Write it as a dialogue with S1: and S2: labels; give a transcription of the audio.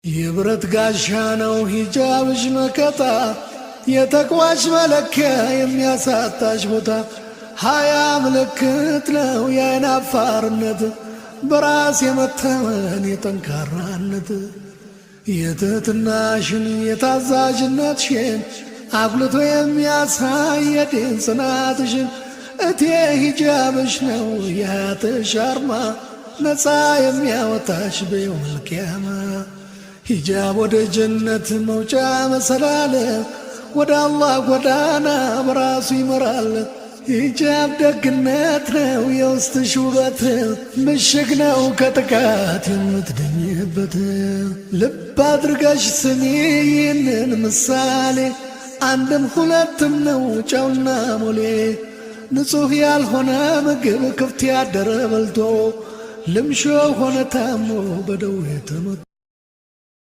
S1: የብረት ጋሻ ነው ሂጃብሽ መከታ፣ የተቅዋሽ መለኪያ የሚያሳጣሽ ቦታ። ሀያ ምልክት ነው የአይን አፋርነት፣ በራስ የመተመን የጠንካራነት። የትህትናሽን የታዛዥነትሽን አጉልቶ የሚያሳይ የዲን ጽናትሽን። እቴ ሂጃብሽ ነው የሀያትሽ አርማ፣ ነፃ የሚያወጣሽ በየውመል ቂያማ። ሂጃብ ወደ ጀነት መውጫ መሰላል፣ ወደ አላህ ጎዳና በራሱ ይመራል። ሂጃብ ደግነት ነው የውስጥሽ ውበት፣ ምሽግ ነው ከጥቃት የምትድኝበት። ልብ አድርገሽ ስሚ ይህንን ምሳሌ፣ አንድም ሁለትም ነው ጨውና ሞሌ። ንጹሕ ያልሆነ ምግብ ክፍት ያደረ በልቶ፣ ልምሾ ሆነ ታሞ በደዌ ተመቶ።